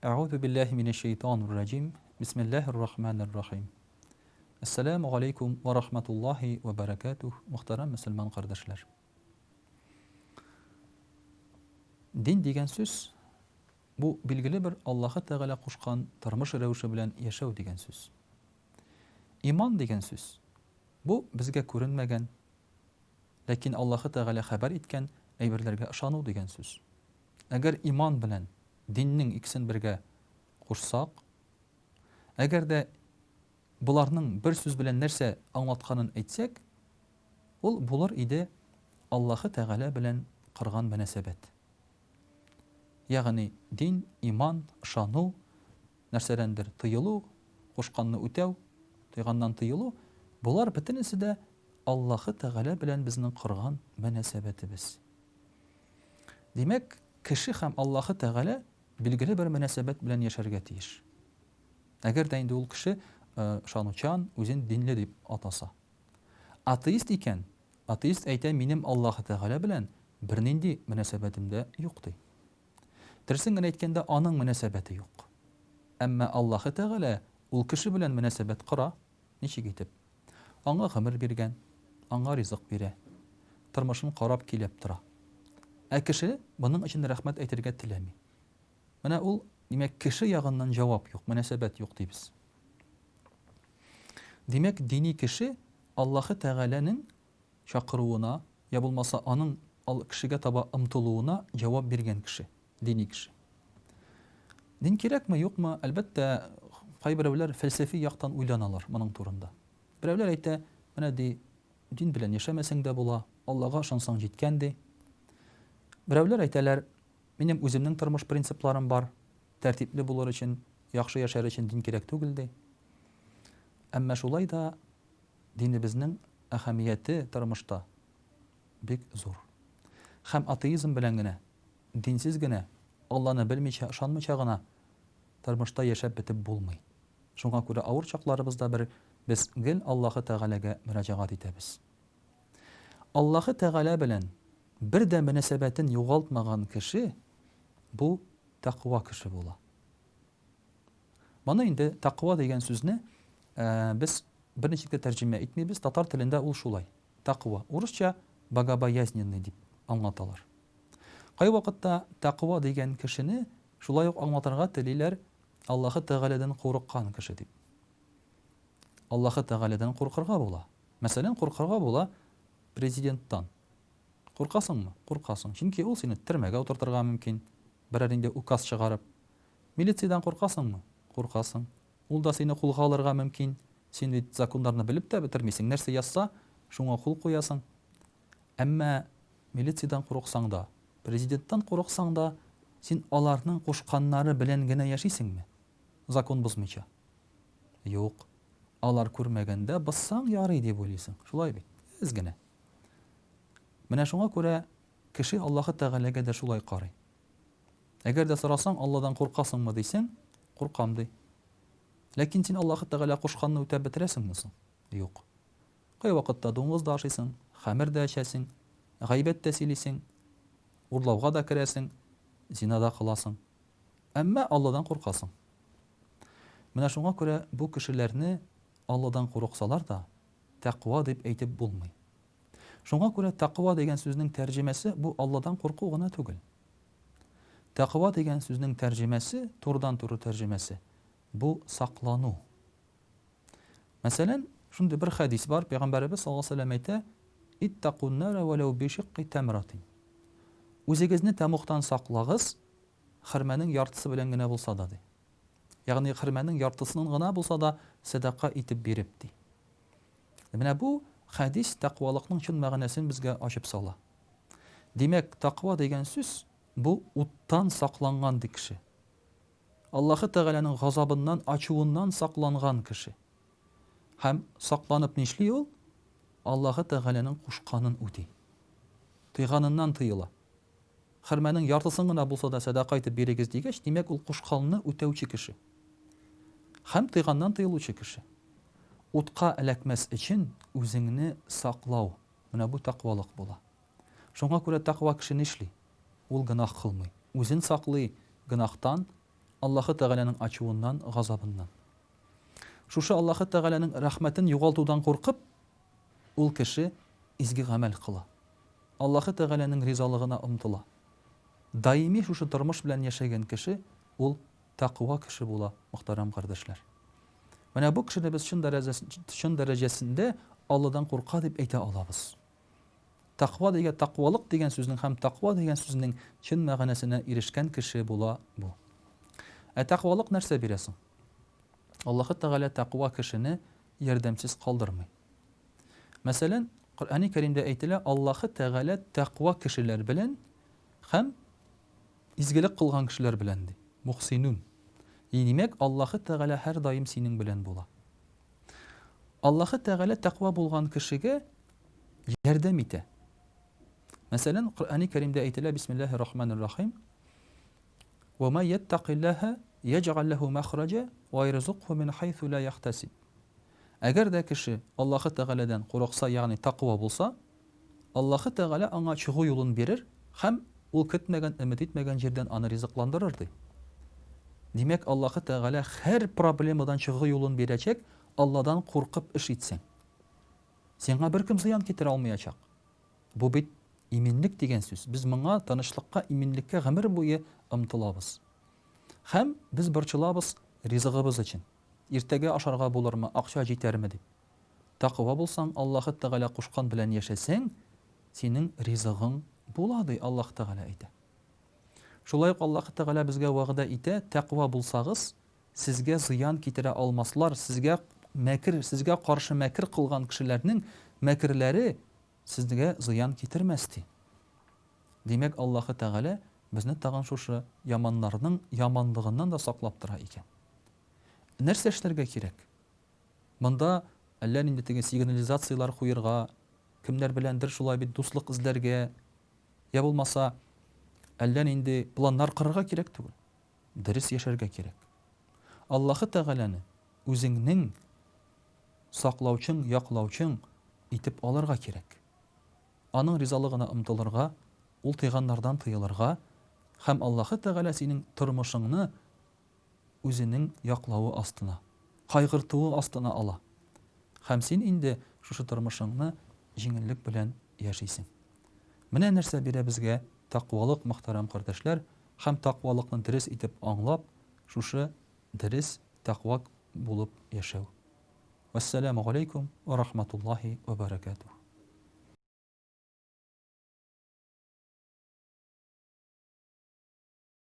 Әгъузу биллаһи минәш шәйтанир раҗим. Бисмиллаһир рахманир рахим. Әссәламү галәйкүм вә рахматуллаһи вә бәрәкәтүһ, мөхтәрәм мөселман кардәшләр. Дин дигән сүз бу билгеле бер Аллаһы Тәгалә кушкан тормыш рәвеше белән яшәү дигән сүз. Иман дигән сүз бу безгә күренмәгән, ләкин Аллаһы Тәгалә хәбәр иткән әйберләргә ышану дигән сүз. Әгәр иман белән диннең икесен бергә кушсак, әгәр дә боларның бер сүз белән нәрсә аңлатканын әйтсәк, ул булыр иде Аллаһы Тәгалә белән корган мөнәсәбәт. Ягъни дин, иман, ышану, нәрсәдәндер тыелу, кушканны үтәү, тыйганнан тыелу, болар бөтенесе дә Аллаһы Тәгалә белән безнең корган мөнәсәбәтебез. Димәк, кеше һәм Аллаһы Тәгалә билгеле бер мөнәсәбәт белән яшәргә тиеш. Әгәр дә инде ул кеше ышанучан, үзен динле дип атаса. Атеист икән, атеист әйтә, минем Аллаһы Тәгалә белән бернинди мөнәсәбәтем дә юк, ди. Дөресен генә әйткәндә, аның мөнәсәбәте юк. Әмма Аллаһы Тәгалә ул кеше белән мөнәсәбәт кора. Ничек итеп? Аңа гомер биргән, аңа ризык бирә, тормышын карап көйләп тора. Ә кеше моның өчен рәхмәт әйтергә теләми. Менә ул, димәк, кеше ягыннан җавап юк, мөнәсәбәт юк дибез. Димәк, дини кеше Аллаһы Тәгаләнең чакыруына, я булмаса аның кешегә таба омтылуына җавап биргән кеше, дини кеше. Дин кирәкме, юкмы? Әлбәттә, кайберәүләр фәлсәфи яктан уйланалар моның турында. Берәүләр әйтә, менә ди, дин белән яшәмәсәң дә була, Аллага ышансаң җиткән ди. Берәүләр әйтәләр, минем үземнең тормыш принципларым бар, тәртипле булыр өчен, яхшы яшәр өчен дин кирәк түгел ди. Әмма шулай да динебезнең әһәмияте тормышта бик зур. Һәм атеизм белән генә, динсез генә, Алланы белмичә, ышанмыйча гына тормышта яшәп бетеп булмый. Шуңа күрә авыр чакларыбызда бер без гел Аллаһы Тәгаләгә мөрәҗәгать итәбез. Аллаһы Тәгалә белән бер дә мөнәсәбәтен югалтмаган кеше бу тәкъва кеше була. Моны инде тәкъва дигән сүзне без берничек тә тәрҗемә итмибез, татар телендә ул шулай, тәкъва. Урысча богобоязненный дип аңлаталар. Кайвакытта тәкъва дигән кешене шулай ук аңлатырга телиләр Аллаһы Тәгаләдән курыккан кеше дип. Аллаһы Тәгаләдән куркырга була. Мәсәлән, куркырга була президенттан. Куркасыңмы? Куркасың. Чөнки ул сине төрмәгә утыртырга мөмкин, берәр нинди указ чыгарып. Милициядән куркасыңмы? Куркасың. Ул да сине кулга алырга мөмкин. Син бит законнарны белеп тә бетермисең, нәрсә язса, шуңа кул куясың. Әмма милициядән курыксаң да, президенттан курыксаң да, син аларның кушканнары белән генә яшисеңме? Закон бозмыйча. Юк. Алар күрмәгәндә бозсаң ярый дип уйлыйсың. Шулай бит? Әз генә. Менә шуңа күрә кеше Аллаһы Тәгаләгә дә шулай карый. Әгәр дә сорасаң, Алладан куркасыңмы дисәң, куркам ди. Ләкин син Аллаһы Тәгалә кушканны үтәп бетерәсеңме соң? Юк. Кайвакытта дуңгыз да ашыйсың, хәмер дә эчәсең, гайбәт тә сөйлисең, урлауга да керәсең, зина да кыласың. Әмма Алладан куркасың. Менә шуңа күрә бу кешеләрне Алладан курыксалар да, тәкъва дип әйтеп булмый. Шуңа күрә тәкъва дигән сүзнең тәрҗемәсе бу Алладан курку гына түгел. Тәкъва дигән сүзнең тәрҗемәсе, турыдан-туры тәрҗемәсе, бу саклану. Мәсәлән, шундый бер хәдис бар, Пәйгамбәребез саллаллаһу алейһи ва сәлләм әйтә, Иттакун нара вәләү бишикки тәмратин. Үзегезне тәмугтан саклагыз, хөрмәнең яртысы белән генә булса да, ди. Ягъни хөрмәнең яртысын гына булса да сәдака итеп биреп, ди. Менә бу хәдис тәкъвалыкның чын мәгънәсен безгә ачып сала. Димәк, тәкъва дигән сүз бу уттан сакланган ди кеше. Аллаһы Тәгаләнең газабыннан, ачуыннан сакланган кеше. Һәм сакланып нишли ул? Аллаһы Тәгаләнең кушканын үти. Тыйганыннан тыела. Хөрмәнең яртысын гына булса да сәдака итеп бирегез дигәч, димәк, ул кушканны үтәүче кеше. Һәм тыйганнан тыелучы кеше. Утка эләкмәс өчен үзеңне саклау, менә бу тәкъвалык була. Шуңа күрә тәкъва кеше нишли? Ул гөнаһ кылмый. Үзен саклый гөнаһтан, Аллаһы Тәгаләнең ачуыннан, газабыннан. Шушы Аллаһы Тәгаләнең рәхмәтен югалтудан куркып, ул кеше изге гамәл кыла. Аллаһы Тәгаләнең ризалыгына омтыла. Даими шушы тормыш белән яшәгән кеше ул тәкъва кеше була, мөхтәрәм кардәшләр. Менә бу кешене без чын чын дәрәҗәсендә Алладан курка дип әйтә алабыз. Тәкъва дигән тәкъвалык дигән сүзнең һәм тәкъва дигән сүзнең чын мәгънәсенә ирешкән кеше була бу. Ә тәкъвалык нәрсә бирә соң? Аллаһы Тәгалә тәкъва кешене ярдәмсез калдырмый. Мәсәлән, Коръәни Кәримдә әйтелә, Аллаһы Тәгалә тәкъва кешеләр белән һәм изгелек кылган кешеләр белән ди. Мухсинун. Димәк, Аллаһы Тәгалә һәрдаим синең белән була. Аллаһы Тәгалә тәкъва булган кешегә ярдәм итә. Мәсәлән, Коръәни Кәримдә әйтелә, Бисмиллаһир Рахманир Рахим. Ва ма яттакиллаһа яҗгал ләһу махраҗа ва ярзукху мин хайсу ла яхтасиб. Әгәр дә кеше Аллаһы Тәгаләдән курыкса, ягъни тәкъва булса, Аллаһы Тәгалә аңа чыгу юлын бирер һәм ул көтмәгән, өмет итмәгән җирдән аны ризыкландырыр, ди. Димәк, Аллаһы Тәгалә һәр проблемадан чыгу юлын бирәчәк, Алладан куркып эш итсәң. Сиңа беркем зыян китерә алмаячак. Бу бит иминлек дигән сүз. Без моңа, тынычлыкка, иминлеккә гомер буе омтылабыз. Һәм без борчылабыз ризыгыбыз өчен. Иртәгә ашарга булырмы, акча җитәрме дип. Тәкъва булсаң, Аллаһы Тәгалә кушкан белән яшәсәң, синең ризыгың була, ди Аллаһ Тәгалә әйтә. Шулай ук Аллаһы Тәгалә безгә вәгъдә итә, тәкъва булсагыз, сезгә зыян китерә алмаслар, сезгә мәкер, сезгә каршы мәкер кылган кешеләрнең мәкерләре сезгә зыян китермәс, ди. Димәк, Аллаһы Тәгалә безне тагын шушы яманнарның яманлыгыннан да саклап тора икән. Нәрсә эшләргә кирәк? Монда әллә нинди теге сигнализацияләр куерга, кемнәр беләндер шулай бит дуслык эзләргә, я булмаса әллә нинди планнар корырга кирәк түгел. Дөрес яшәргә кирәк. Аллаһы Тәгаләне үзеңнең саклаучың, яклаучың итеп алырга кирәк. Аның ризалыгына омтылырга, ул тыйганнардан тыелырга һәм Аллаһы Тәгалә синең тормышыңны үзенең яклавы астына, кайгыртуы астына ала. Һәм син инде шушы тормышыңны җиңеллек белән яшисең. Менә нәрсә бирә безгә тәкъвалык, мөхтәрәм кардәшләр, һәм тәкъвалыкны дөрес итеп аңлап, шушы дөрес тәкъва булып яшәү. Вәссәламү галәйкүм вә рахматуллаһи вә бәрәкәтүһ.